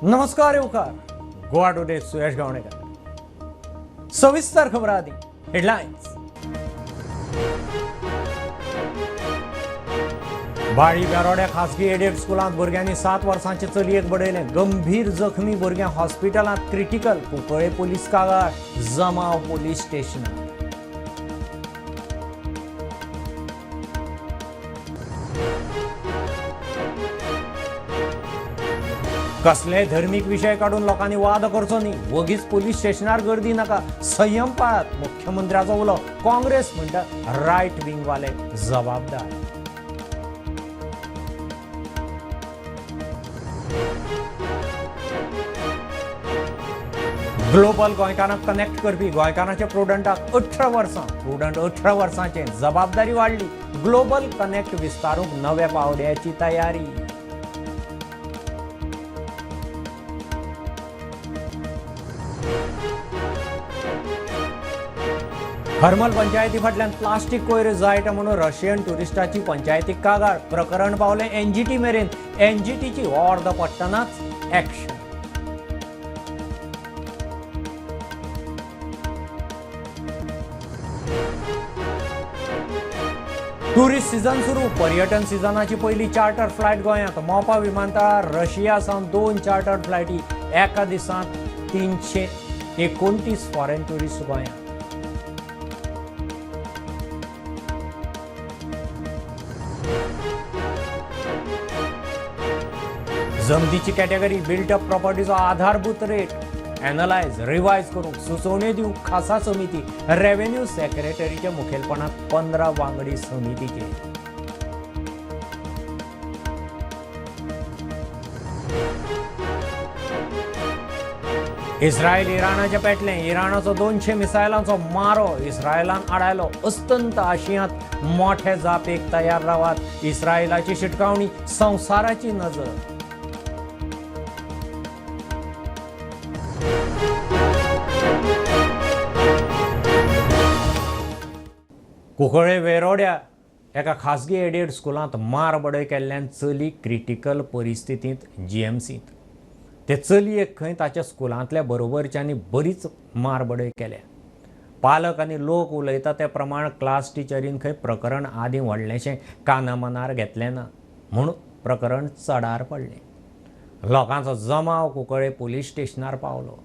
नमस्कार येवकार गोवा टुडे सुयश गावणेकर. सविस्तर खबर आदी हेडलायन्स. बाळी बेरोड्या खासगी एडेड स्कुलांत भुरग्यांनी 7 वर्सांचे चलयेक बडयलें. गंभीर जखमी भुरग्यां हॉस्पिटलांत क्रिटिकल. कुंकळे पोलीस कागाळ, जमाव पोलीस स्टेशनार. कसले धर्मीक विशय काडून लोकांनी वाद करचो न्ही, वगीच पोलीस स्टेशनार गर्दी नाका, संयम पाळात, मुख्यमंत्र्याचो उलो. काँग्रेस म्हणटा रायट विंगवाले जबाबदार. ग्लोबल गोंयकारांक कनेक्ट करपी गोंयकारांच्या प्रुडंटाक 18 वर्सां, प्रुडंट 18 वर्सांचे जबाबदारी वाडली. ग्लोबल कनेक्ट विस्तारूंक नव्या पावड्याची तयारी. हरमल पंचायती फाटल्यान प्लास्टीक कोयर जायटा म्हणून रशियन ट्युरिस्टाची पंचायतीक कागाळ. प्रकरण पावलें एनजीटी मेरेन. एनजीटीची ऑर्द पडटनाच एक्शन. टुरिस्ट सीझन सुरू. पर्यटन सीझनाची पहिली चार्टर फ्लायट गोंयांत. मोपा विमानतळार रशिया सावन 2 चार्टर फ्लायटी. एका दिसांत 329 फॉरेन ट्युरिस्ट गोंयांत. जमतीची कॅटेगरी बिल्टअप प्रॉपर्टीचो आधारभूत रेट एनलायज रिवायज करूंक सुचोवण्यो दिवंक खासा समिती. रेव्हेन्यू सेक्रेटरीच्या मुखेलपणात 15 वांगडी समितीचे. इस्रायल इराणाचे पेटलें. इराणाचो 200 मिसायलांचो मारो इस्रायलान आडायलो. अस्तंत आशियांत मोठे जापेक तयार रावात, इस्रायलाची शिटकावणी. संवसाराची नजर. कुंकळे वेरोड्या एका खासगी एडेड स्कुलांत मार बडय केल्ल्यान चली क्रिटिकल परिस्थितींत जीएमसींत. ते चलयेक खंय ताच्या स्कुलांतल्या बरोबरच्यांनी बरीच मार बडय केल्या. पालक आनी लोक उलयता ते प्रमाण क्लास टिचरीन खंय प्रकरण आदीं व्हडलेंशें कानामनार घेतलें ना, म्हूण प्रकरण चडार पडलें. लोकांचो जमाव कुंकळे पोलीस स्टेशनार पावलो.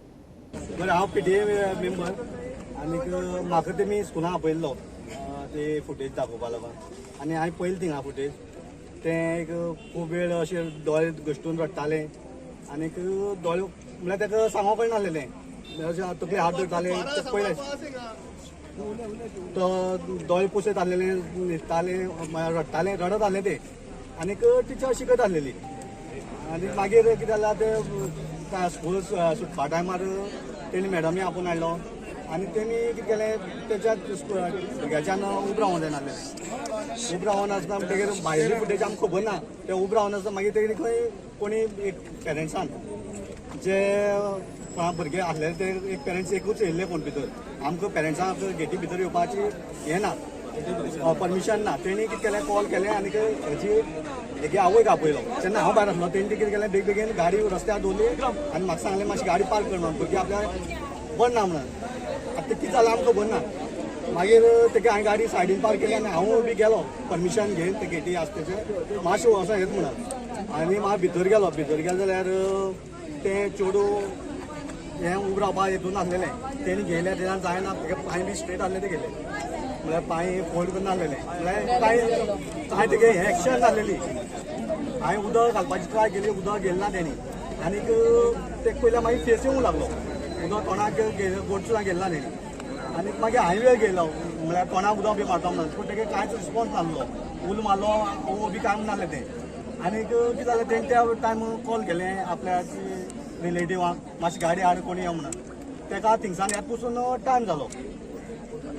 बरें, हांव पीटीए मेंबर आनीक म्हाका तेमी स्कुलान आपयल्लो ते फुटेज दाखोवपा लागून आनी हांवें पळयलें थिंगा फुटेज. तें एक खूब वेळ अशें दोळे घश्टून रडटालें आनीक दोळे म्हणल्यार ताका सांगूंक कळनासलें, अशें तकली हात धरताले. ते पळयलें तो दोळे पुसयत आसलेले, न्हिदताले, रडटाले, रडत आसलें ते आनीक टिचर शिकयत आसलेली. आनी मागीर कितें जालां ते स्कूल सुटपा टायमार तेणी मॅडमी आपोवन हाडलो आनी तेणी कितें केलें तेच्या भुरग्याच्यान उब रावोंक जायनासलें. उब रावोन आसतना म्हणटगीर भायली फुटेज आमकां खबर ना. ते उब रावन आसतना मागीर तेणी खंय कोणी एक पेरंट्सान जे कोणा भुरगे आसलेले ते एक पेरंट्स एकूच येयल्ले कोण भितर, आमकां पेरंट्सांक गेटी भितर येवपाची हें ना, परमिशन ना. तेणी कितें केलें कॉल केलें आनी हेजी हेगे आवयक आपयलो. तेन्ना हांव भायर आसलो. तेणी कितें केलें बेग बेगीन गाडी रस्त्यार दवरली आनी म्हाका सांगलें मातशी गाडी पार्क कर म्हणून, भुरगीं आपल्या बंद ना म्हणून. आतां ते कितें जालां आमकां खबर ना. मागीर तेगे हांवें गाडी सायडीन पार्क केली आनी हांव बी गेलो परमिशन घेवन ते गेटी आसा तेचे मातशें वचोन येत म्हणून. आनी मागीर भितर गेलो. भितर गेलो जाल्यार तें चेडूं हें उब रावपा हितून आसलेलें. तेणी घेयलें तेन्ना जायना, तेगे पांय बी स्ट्रेट आसले ते गेले, म्हळ्यार पांय फोल्ड करून आसलेले, म्हळ्यार कांय कांय तेगे हें एक्शन नासलेली. हांवें उदक घालपाची ट्राय केली, उदक गेलें ना तेणी. आनीक ते पयलीं मागीर फेस येवंक लागलो, उदक तोंडाक गोड सुद्दां गेलें ना तेणी. आनी मागीर हांवें वेळ गेलो म्हळ्यार तोंडाक उदक बी मारता म्हणून, पूण तेगे कांयच रिस्पॉन्स नासलो. उलो मारलो ओ बी कांय नासलें तें. आनीक कितें जालें तेणी त्या टायम कॉल केलें आपल्या रिलेटिवांक, मातशी गाडी हाड कोणी यो म्हणून. तेका थिंगसान येत पसून टायम जालो.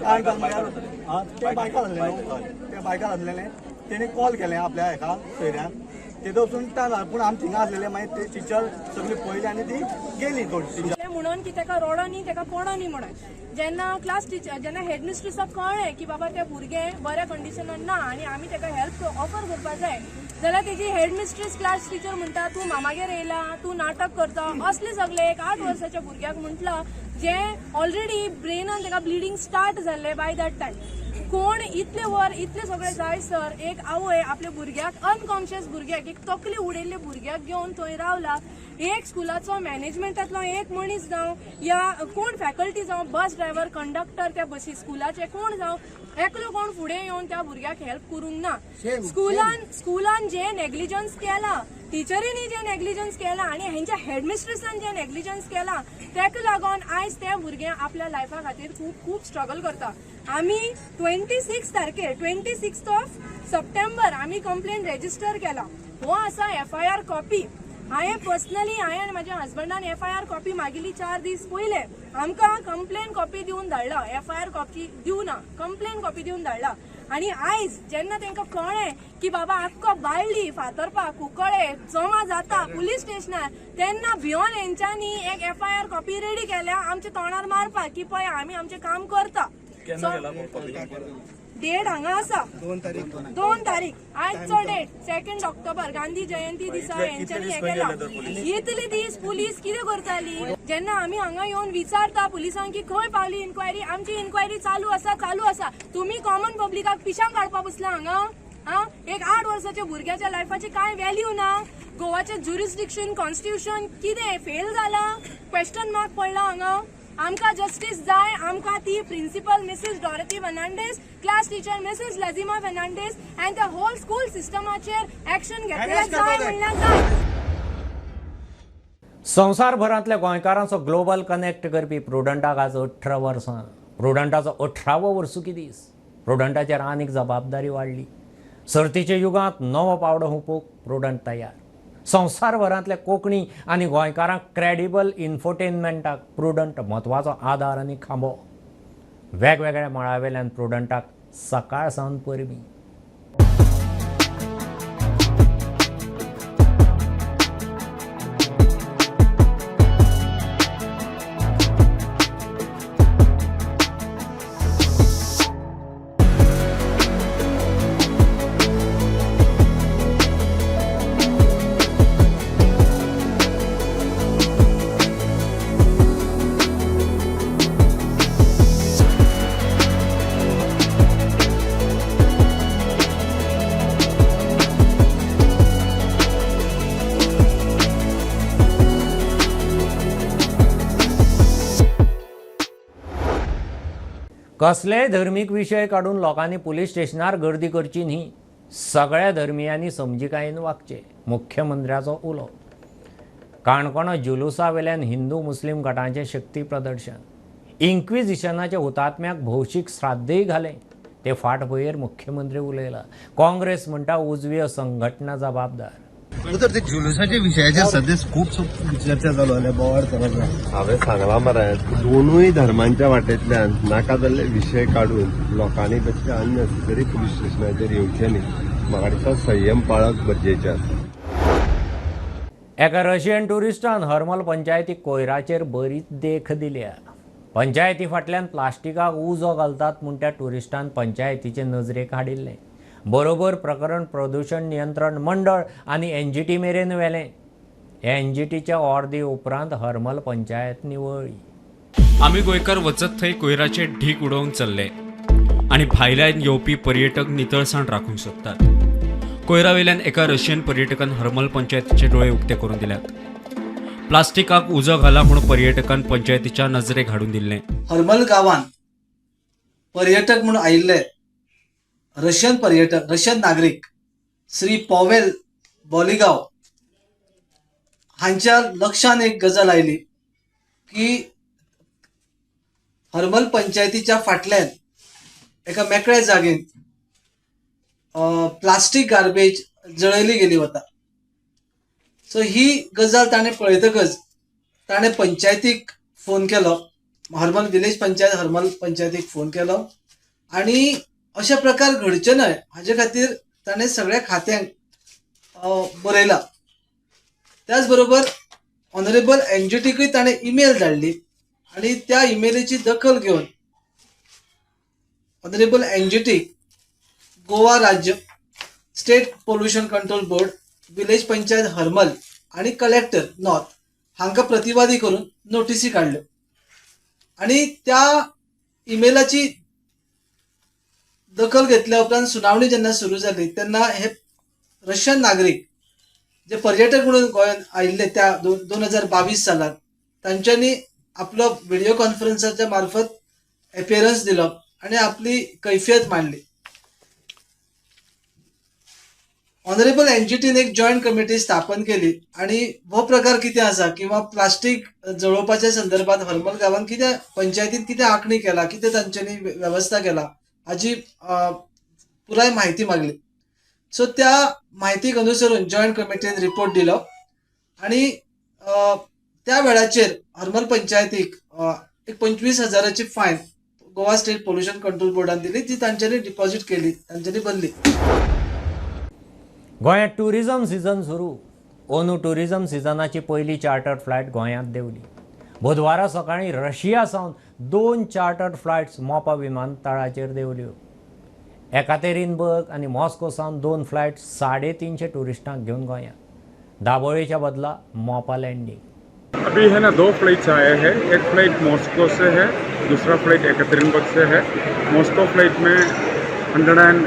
टायम जालो म्हळ्यार ते बायकार आसलें न्हू, ते बायकार आसलेलें. तेणी कॉल केलें आपल्या हेका सोयऱ्यांक, तेदो वचून टायम जालो. पूण आमी थिंगा आसलेले. मागीर ते टिचर सगळी पळयली आनी ती गेली थोडी टिचर. म्हणून की ताका रडोनी ताका पडोनी म्हणून जेन्ना क्लास टिचर जेन्ना हेडमिस्ट्रिसाक कळ्ळें की बाबा ते भुरगे बऱ्या कंडिशनान ना आनी आमी ताका हेल्प ऑफर करपा जाय जाल्यार तेजी हेड मिस्ट्रीस क्लास टिचर म्हणटा तूं मामागेर येयला, तूं नाटक करता, असले सगळे एक 8 वर्साच्या भुरग्याक म्हटलां जें ऑलरेडी ब्रेनान ताका ब्लिडींग स्टार्ट जाल्लें बाय that time. कोण इतले वर इतले सगळे जाय सर एक आवय आपल्या भुरग्याक अनकॉन्शियस भुरग्याक एक तकली उडयल्ले भुरग्याक घेवन थंय रावला. एक स्कुलाचो मॅनेजमेंटांतलो एक मनीस जावं या कोण फॅकल्टी जावं, बस ड्रायव्हर, कंडक्टर त्या बसी स्कुलाचे कोण जावं, एकलो कोण फुडें येवन त्या भुरग्याक हेल्प करूंक ना. स्कुलान जे नेग्लिजन्स केला, टिचरींनी जे नेग्लिजन्स केला आनी हेंच्या हेडमिस्ट्रेसान जे नेग्लिजन्स केला तेका लागून आयज ते भुरगे आपल्या लायफा खातीर खूब खूब स्ट्रगल करता. आमी 26 तारखेर 26 ऑफ सप्टेंबर आमी कंप्लेन रेजिस्टर केला. हो आसा एफआयआर कॉपी. हांवें पर्सनली हांवें आनी म्हाज्या हजबंडान एफआयआर कॉपी मागिल्ली 4 दीस पयले. आमकां कंप्लेन कॉपी दिवन धाडला, एफआयआर कॉपी दिवना, कंप्लेन कॉपी दिवन धाडला. आनी आयज जेन्ना तांकां कळ्ळें की बाबा आख्खो बाळ्ळी फातर्पा कुंकळे जमा जाता पुलीस स्टेशनार, तेन्ना भियोन हेंच्यांनी एक एफआयआर कॉपी रेडी केल्या आमच्या तोंडार मारपाक की पळय आमी आमचें काम करता. डेट हांगा आसा 2 तारीख, आयचो डेट 2 ऑक्टोबर, गांधी जयंती दिसा हेंच्यांनी हें केलां. इतले दीस पुलीस कितें करताली? जेन्ना आमी हांगा येवन विचारता पुलिसांक की खंय पावली इन्क्वायरी, आमची इन्क्वायरी चालू आसा चालू आसा. तुमी कॉमन पब्लिकाक पिशांक काडपा बसला हांगा. आं, एक 8 वर्साच्या भुरग्याच्या लायफाची कांय व्हॅल्यू ना. गोवाचें ज्युरिस्डिक्शन कॉन्स्टिट्युशन कितें फेल जाला, क्वेश्चन मार्क पडला हांगा. आमकां जस्टीस जाय. आमकां ती principal Mrs Dorothy Fernandes, class teacher Mrs Lazima Fernandes and the whole school सिस्टमाचेर action घेतले जाय म्हणल्यार जाय. संवसारभरांतल्या गोंयकारांचो ग्लोबल कनेक्ट करपी प्रुडंटाक आज 18 वर्सां. प्रुडंटाचो 18वो वर्सुकी दीस. प्रुडंटाचेर आनीक जबाबदारी वाडली. सर्तीच्या युगांत नवो पावडो हुपूंक प्रुडंट तयार. संवसारभरांतल्या कोंकणी आनी गोंयकारांक क्रेडिबल इन्फोटेनमेंटाक प्रुडंट म्हत्वाचो आदार आनी खांबो. वेगवेगळ्या मळावेल्यान प्रुडंटाक सकाळ सावन परबीं. कसलेय धर्मीक विशय काडून लोकांनी पुलीस स्टेशनार गर्दी करची न्ही. सगळ्या धर्मियांनी समजिकायेन वागचें, मुख्यमंत्र्याचो उलो. काणकोणा जुलूसा वेल्यान हिंदू मुस्लीम गटांचें शक्ती प्रदर्शन. इन्क्विजिशनाच्या हुतात्म्याक भौशीक श्राद्धय घालें. ते फाटभुंयेर मुख्यमंत्री उलयला. काँग्रेस म्हणटा उजव्यो संघटना जबाबदार. तर ते जुलूसाच्या विशयाचेर सध्या खूब चर्चा चालू आल्या, बोवाळ चालू. हांवें सांगलां मरे, दोनूय धर्मांच्या वाटेंतल्यान नाका जाल्ले विशय काडून लोकांनी तशें अननेसेसरी पुलीस स्टेशनाचेर येवचें न्ही. म्हाका दिसता संयम पाळप गरजेचें आसा. एका रशियन ट्युरिस्टान हरमल पंचायती कोयराचेर बरीच देख दिल्या. पंचायती फाटल्यान प्लास्टिकाक उजो घालतात म्हूण त्या ट्युरिस्टान पंचायतीचे नजरेक हाडिल्लें. बरोबर प्रकरण प्रदूषण नियंत्रण मंडळ आनी एनजीटी मेरेन व्हेलें. एनजीटीच्या ऑर्दी उपरांत हरमल पंचायत निवळ्ळी. आमी गोंयकार वचत थंय कोयराचे ढीक उडोवंक चल्ले आनी भायल्यान येवपी पर्यटक नितळसाण राखूंक सोदतात. कोयरा वयल्यान एका रशियन पर्यटकान हरमल पंचायतीचे डोळे उक्ते करून दिल्यात. प्लास्टिकाक उजो घाला म्हूण पर्यटकान पंचायतीच्या नजरेक हाडून दिल्लें. हरमल गांवांत पर्यटक म्हूण आयिल्ले रशियन पर्यटक, रशियन नागरीक श्री पॉवेल बॉलिगांव हांच्या लक्षान एक गजाल आयली की हरमल पंचायतीच्या फाटल्यान एका मेकळ्या जागेंत प्लास्टीक गार्बेज जळयली गेली वता. सो ही गजाल ताणें पळयतकच ताणें पंचायतीक फोन केलो, हरमल विलेज पंचायत हरमल पंचायतीक फोन केलो आनी अशे प्रकार घडचे न्हय हाजे खातीर ताणें सगळ्या खात्यांक बरयलां. त्याच बरोबर ऑनरेबल एनजीटीकूय ताणें ईमेल धाडली आनी त्या ईमेलीची दखल घेवन ऑनरेबल एनजीटी गोवा राज्य State Pollution Control Board, village panchayat Harmal आनी कलेक्टर नॉर्थ हांकां प्रतिवादी करून नोटिसी काडल्यो आनी त्या इमेलाची दखल घेतल्या उपरांत सुनावणी जेन्ना सुरू जाली तेन्ना हे रशियन नागरीक जे पर्यटक म्हणून गोंयांत आयिल्ले त्या 2022 सालात, तांच्यांनी आपलो व्हिडिओ कॉन्फरन्साच्या मार्फत एपियरन्स दिलो आनी आपली कैफियत मांडली. ऑनरेबल एनजीटीन एक जॉयंट कमिटी स्थापन केली आणि हो प्रकार कितें आसा किंवा प्लास्टीक जळोवपाच्या संदर्भात हरमल गांवांत कितें, पंचायतीन कितें आंखणी केला, कितें तांच्यांनी वेवस्था केला हाजी पुराय म्हायती मागली. सो त्या म्हायतीक अनुसरून जॉयंट कमिटीन रिपोर्ट दिलो आणि त्या वेळाचेर हरमल पंचायतीक एक 25,000ची fine Goa State Pollution Control बोर्डान दिली, ती तांच्यांनी डिपॉझिट केली, तांच्यांनी भरली. गोंयांत ट्युरिजम सिजन सुरू. अंदू ट्युरिजम सिजनाची पयली चार्टर्ड फ्लायट गोंयांत देंवली. बुधवारा सकाळीं रशिया सावन दोन चार्टर्ड फ्लायट्स मोपा विमानतळाचेर देंवल्यो. एकातेरीनबर्ग आनी मॉस्को सावन दोन फ्लायट 350 ट्युरिस्टांक घेवन गोंयांत. दाबोळीच्या बदला मोपा लँडींग. अभी है ना, दो फ्लाइट्स आए हैं. एक फ्लाइट मॉस्को से है, दूसरा फ्लाइट एकत्रिनबर्ग से है. मॉस्को फ्लाइट में 100 and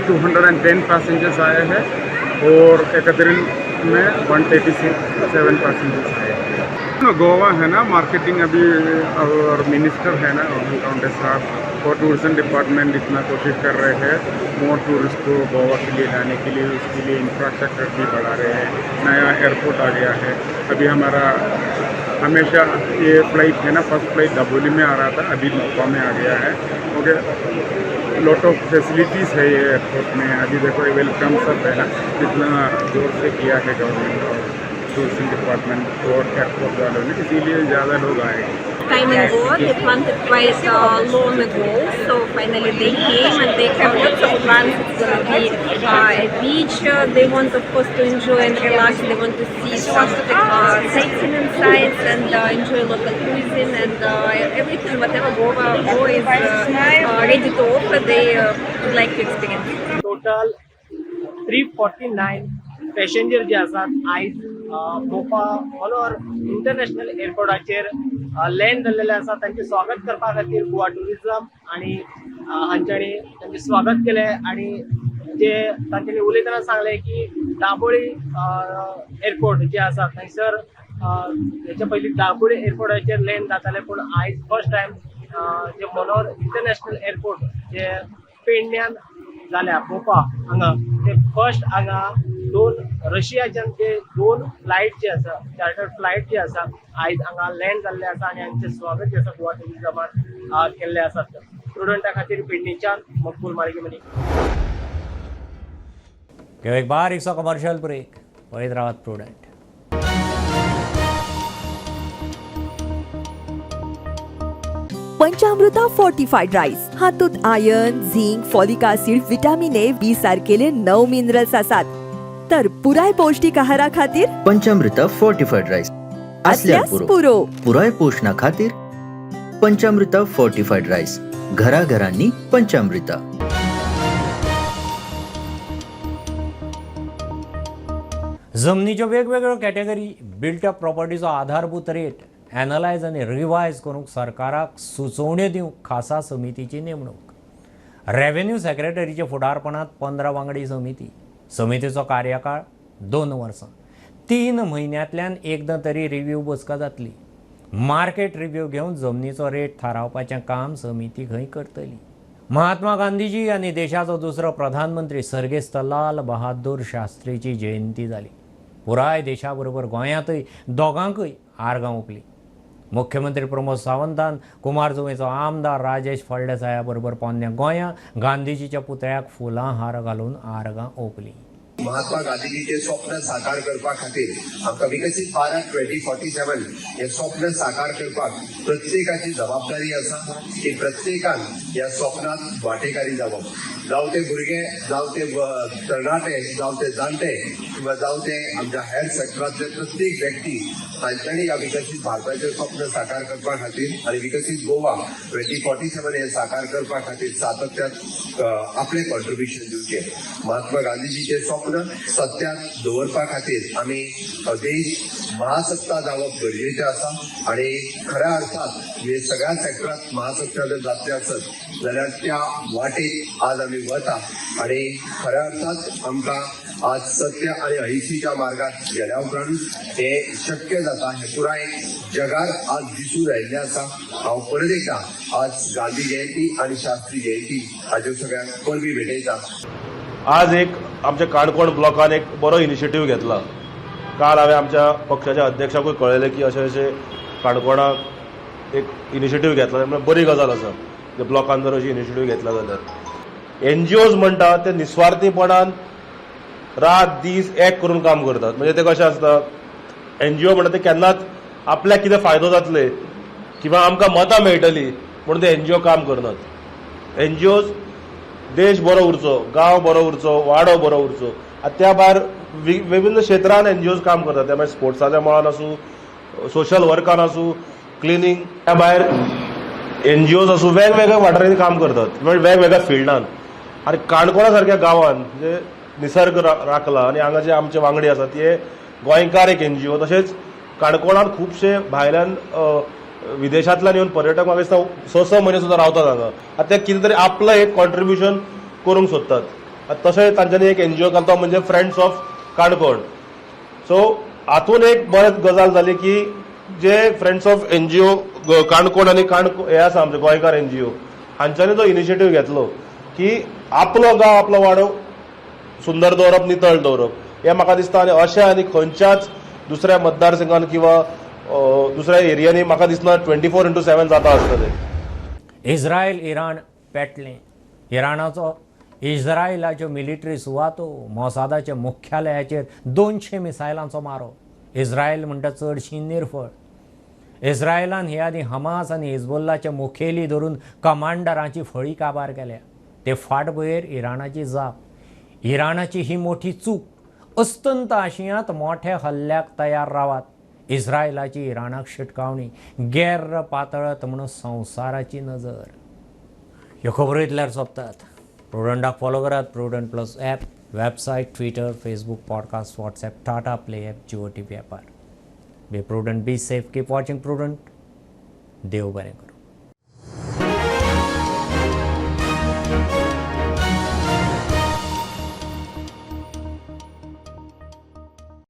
210 passengers आए हैं और एकत्रिन में 137 पैसेंजर्स आए हैं. ना, गोवा है ना, मार्केटिंग अभी और मिनिस्टर है ना रोहन खंउटे साहब और टूरिज्म डिपार्टमेंट इतना कोशिश कर रहे हैं मोर टूरिस्ट को गोवा के लिए लाने के लिए. उसके लिए इंफ्रास्ट्रक्चर भी बढ़ा रहे हैं. नया एयरपोर्ट आ गया है. अभी हमारा हमेशा ये फ्लाइट है ना, फर्स्ट फ्लाइट दाबोली में आ रहा था, अभी मोपा में आ गया है. ओके, लॉट ऑफ फैसिलिटीज़ है ये एयरपोर्ट में. अभी देखो, welcome सब है ना, कितना जोर से किया है गवर्नमेंट और टूरिज्म डिपार्टमेंट और एयरपोर्ट वालों ने, इसीलिए ज़्यादा लोग आए हैं. Time in Goa. They planned quite long ago, so finally they came and they have lots of plans. It's gonna be a beach. They want, of course, to enjoy and relax. They want to see some sightseeing sites and enjoy local cuisine and everything. Whatever Goa is ready to offer, they would like to experience. Total 349 passenger जे आसात, आयज Mopa Manohar international एअरपोर्टाचेर land जाल्लेले आसा. तांचे स्वागत करपा खातीर Goa tourism आणि हांच्यांनी तांचे स्वागत केलें आणि जे तांच्यांनी उलयतना सांगलें की दाबोळी एअरपोर्ट जे आसा थंयसर हेच्या पयलीं दाबोळी एअरपोर्टाचेर लँड जाताले, पूण आयज फर्स्ट टायम जे मनोहर इंटरनॅशनल एअरपोर्ट जे पेडण्यान जाल्या मोपा हांगा, ते फर्स्ट हांगा दोन रशियाच्यान ते दोन फ्लायट जे आसा, चार्टर्ड फ्लायट जे आसा, आयज हांगा लँड जाल्ले आसा आनी हांचे स्वागत जे आसा गोवा टुरिझमान केल्ले आसात. प्रुडंटा खातीर पेडणेच्यान मकबूल माळगेमनी. घेवया एक बारीकसो कमर्शियल ब्रेक. पळयत रावात प्रुडंट. पंचामृता फोर्टिफाईड राईस हातूंत iron, zinc, folic acid, vitamin A, B सारकेले णव मिनरल्स आसात, तर पुराय पौष्टिक आहारा खातीर पंचामृता फोर्टिफाईड राईस आसल्यार असल्यास पुरो. पुरो. पुराय पोशणा खातीर पंचामृता फोर्टिफाईड राईस. घराघरांनी पंचामृता. जमनीच्यो वेगवेगळ्यो कॅटेगरी, बिल्टअप प्रॉपर्टीचो आधारभूत रेट एनलायज आनी रिवायज करूंक सरकाराक सुचोवण्यो दिवंक खासा समितीची नेमणूक. रेव्हेन्यू सेक्रेटरीच्या फुडारपणांत 15 वांगडी समिती. समितीचो कार्यकाळ 2 वर्सां. 3 म्हयन्यांतल्यान एकदां तरी रिव्ह्यू बसका जातली. मार्केट रिव्ह्यू घेवन जमनीचो रेट थारावपाचें काम समिती खंय करतली. महात्मा गांधीजी आनी देशाचो दुसरो प्रधानमंत्री सर्गेस्त लाल बहादूर शास्त्रीची जयंती जाली. पुराय देशा बरोबर गोंयांतय दोगांकय आर्गां ओंपली. मुख्यमंत्री प्रमोद सावंतान कुमारजुंवेचो आमदार राजेश फळदेसाया बरोबर पोन्न्या गोंया गांधीजीच्या पुतळ्याक फुलां हार घालून आर्गां ओंपली. महात्मा गांधीजीचे स्वप्न साकार करपा खातीर आमकां विकसीत भारत 2047 हे स्वप्न साकार करपाक प्रत्येकाची जबाबदारी आसा की प्रत्येकान ह्या स्वप्नात वांटेकारी जावप. जावं ते भुरगे, जावं ते तरणाटे, जावं ते जाणटे किंवा जावं ते आमच्या हेर सेक्टरांतले प्रत्येक व्यक्ती. तांच्यांनी ह्या विकसीत भारताचें स्वप्न साकार करपा खातीर आनी विकसीत गोवा 2047 हे साकार करपा खातीर सातत्यान आपलें कॉन्ट्रिब्युशन दिवचें. महात्मा गांधीजीचें स्वप्न सत्यात दवरपा खातीर आमी देश महासत्ता जावप गरजेचें आसा आनी खऱ्या अर्थान हे सगळ्या सेक्टरांत महासत्ता जर जातले आसत जाल्यार त्या वाटेक आज आमी वता आनी खऱ्या अर्थात आमकां आज सत्य आनी अहिंसेच्या मार्गात गेल्या उपरांत हे शक्य जाता हें पुराय जगार आज दिसून आयिल्लें आसा. हांव परत एकदां आज गांधी जयंती आनी शास्त्री जयंती हाच्यो सगळ्यांक परबीं भेटयता. आज एक आमच्या काणकोण ब्लॉकान एक बरो इनिशिएटीव घेतला. काल हांवें आमच्या पक्षाच्या अध्यक्षाकूय कळयलें की अशें अशें काणकोणाक एक इनिशिएटीव घेतला, म्हळ्यार बरी गजाल आसा जे ब्लॉकान जर अशी इनिशिएटीव घेतला जाल्यार. एनजीओज म्हणटा ते निस्वार्थीपणान रात दीस एक करून काम करतात. म्हणजे ते कशें आसता, एनजीओ म्हणटा ते केन्नाच आपल्याक कितें फायदो जातले किंवा आमकां मतां मेळटली म्हणून ते एनजीओ काम करनात. एनजीओज देश बरो उरचो, गांव बरो उरचो, वाडो बरो उरचो, आनी त्या भायर विभिन्न क्षेत्रान एनजीओज काम करतात. त्या भायर स्पोर्ट्साच्या मळान आसूं, सोशल वर्कान आसूं, क्लिनींग, त्या भायर एनजीओज आसूं, वेगवेगळ्या वाठारांनी काम करतात, वेगवेगळ्या फिल्डान. आनी काणकोणा सारक्या गांवान म्हणजे निसर्ग राखला आनी हांगा जे आमचे वांगडी आसात ते गोंयकार एक एनजीओ, तशेंच काणकोणान खुबशे भायल्यान विदेशांतल्यान येवन पर्यटक म्हाका दिसता 6-6 म्हयने सुद्दां रावतात हांगा. आतां ते कितें तरी आपलें एक कॉन्ट्रिब्युशन करूंक सोदतात. आतां तशें तांच्यांनी एक एनजीओ घालता म्हणजे फ्रेंड्स ऑफ काणकोण. सो हातून एक बरें गजाल जाली की जे फ्रेंड्स ऑफ एनजीओ काणकोण आनी काणकोण हे आसा आमचे गोंयकार एनजीओ, हांच्यांनी जो इनिशिएटीव घेतलो की आपलो गांव आपलो वाडो सुंदर दवरप, नितळ दवरप, हें म्हाका दिसता. आनी अशें आनी खंयच्याच दुसऱ्या मतदारसंघान किंवा दुसऱ्या एरियांनी म्हाका दिसना 24/7 जाता आसतलें. इस्रायल इराण पेटलें. इराणाचो इस्रायलाच्यो मिलिटरी सुवातो, मोसादाच्या मुख्यालयाचेर 200 मिसायलांचो मारो. इस्रायल म्हणटा चडशी निर्फळ. इस्रायलान हे आदीं हमास आनी हिजबुल्लाचे मुखेली धरून कमांडरांची फळी काबार केल्या. ते फाटभुंयेर इराणाची जाप. इराणाची ही मोठी चूक. अस्तंत आशियांत मोठ्या हल्ल्याक तयार रावात. इस्रायलाची इराणाक शिटकावणी. गेर्र पातळत म्हणून संवसाराची नजर. ह्यो खबरो इतल्यार सोंपतात. प्रुडंटाक फॉलो करात. Prudent plus app, website, Twitter, Facebook, podcast, WhatsApp, Tata Play app, Jio TV ॲपार. Be prudent, be safe, keep watching Prudent. देव बरें करूं.